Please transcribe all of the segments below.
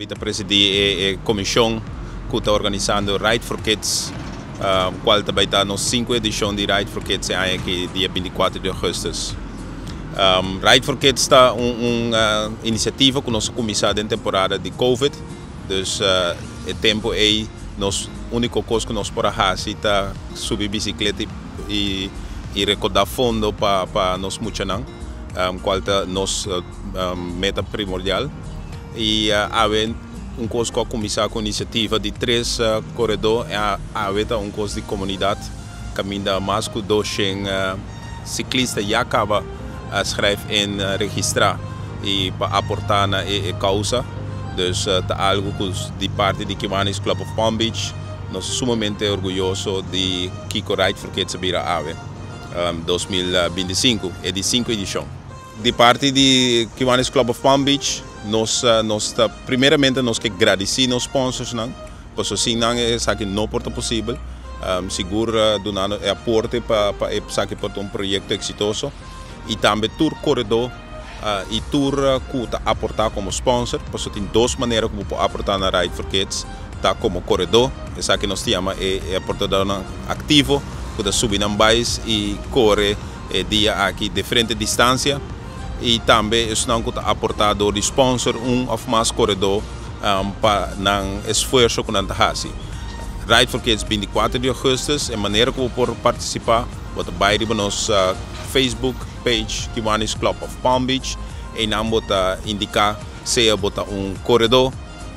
Mi ta presidi e comision cu ta organisando Ride for Kids, cual ta bay ta nos 5 edicion di Ride for Kids e aña aki dia 24 di augustus. Ride for Kids ta un iniciativa cu nos a cuminsa den temporada di COVID, dus e tempo ey nos unico cos cu nos por haci ta subi bicicleta y recauda fondo pa nos muchanan, cual ta nos meta primordial. Y awe un cos cu a cuminsa cu iniciativa di tres coredo, awe ta un cos di comunidad, caminda mas cu 200 ciclista ya caba schrijf in, registra y pa aporta na e causa. Dus ta algo cu di parti di Kiwanis Club of Palm Beach, nos ta sumamente orguyoso di kico Ride for Kids a bira awe, 2025, e di 5 edicion. Di parti di Kiwanis Club of Palm Beach, nos ta, primeramente nos kier gradici nos sponsors nan, pasobra sin nan esaki no por ta posibel. Sigur dunando e aporte pa esaki por un proyecto exitoso y tambe tur coredo y tur cu ta aporta como sponsor, pasobra tin dos manera cu por aporta na Ride for Kids: ta como coredo, esaki nos ta yama e aportador activo, cu ta subi nan bike y core e dia aki diferente distancia, y tambe esnan cu ta aporta di sponsor un of mas coredo pa nan esfuerso cu nan ta haci. Ride for Kids 24 di augustus, e manera cu por participa, bo ta bay riba nos Facebook page Kiwanis Club of Palm Beach y nan bo ta indica sea bo ta un coredo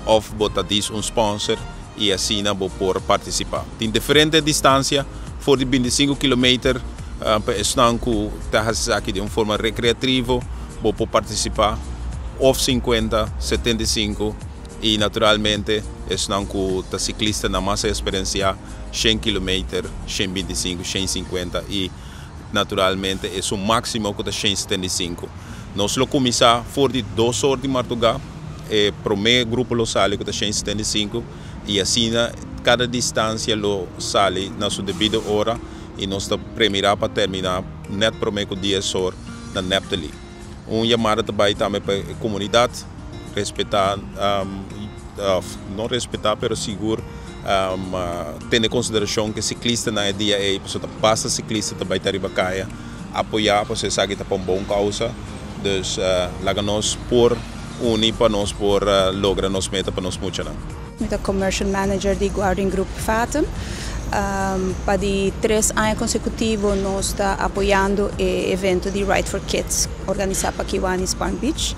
of bo ta djis un sponsor y asina bo por participa. Tin diferente distancia, for di 25 km pa esnan cu ta aki di un forma recreativo, bo por participa, of 50, 75 y naturalmente esnan cu ta ciclista na mas experiencia, 100 km, 125, 150 y naturalmente e maximo cu ta 175. Nos lo cuminsa for di 2 or di marduga, e prome grupo lo sali cu ta 175 y asina cada distancia lo sali na su debido ora y nos ta premira pa termina net prome cu 10 or na Neptali. Un yamada tambe pa e comunidad respeta, no respeta, pero sigur tene consideracion cu ciclista na dia ey, pasobra ta basta ciclista tambe ta riba caya, apoya, pasobra esaki ta pa un bon causa. Dus laga nos por uni pa nos por logra nos meta pa nos muchanan. Mi ta commercial manager di Guardian Group Fatum. Pa di 3 aña consecutivo nos ta apoyando e evento di Ride for Kids organisa pa Kiwanis Palm Beach.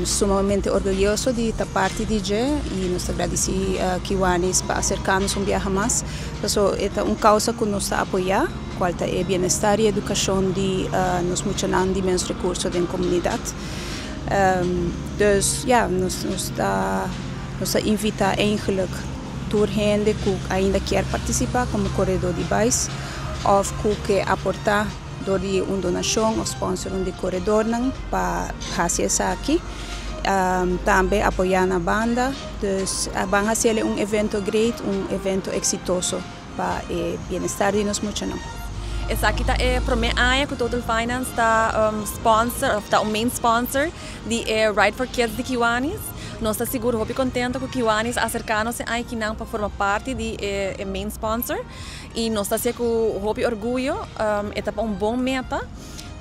Sumamente orguyoso di ta parti di dje y nos ta gradici Kiwanis pa acerca nos un biaha mas. So, e un causa cu nos ta apoya, cual ta e bienestar y educacion di nos muchanan di menos recurso den comunidad. Dus ja, nos ta invita eigenlijk tur hende cu ainda kier participa como coredo di bike of cu kier aporta door di un donacion of sponsor un di coredornan pa haci esaki. Tambe apoya na banda. Dus ban haci un evento great, un evento exitoso pa e bienestar di nos muchanan. Esaki ta e prome aña cu Total Finance ta sponsor, of ta un main sponsor di Ride for Kids di Kiwanis. Nos ta sigur hopi contento cu Kiwanis a acerca nos akinan pa forma parti di e main sponsor y nos ta cu hopi orguyo, e ta un bon meta.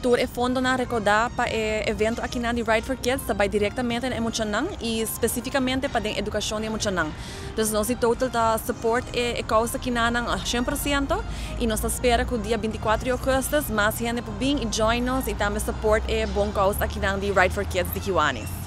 Tur e fondonan recauda pa e evento akinan di Ride for Kids bay directamente na muchanan y specificamente pa e educacion di muchanan. Anto, nos Total ta support e causa akinan 100% y nos ta spera cu dia 24 di augustus mas hende por bin y join nos y tambe support e bon causa akinan di Ride for Kids di Kiwanis.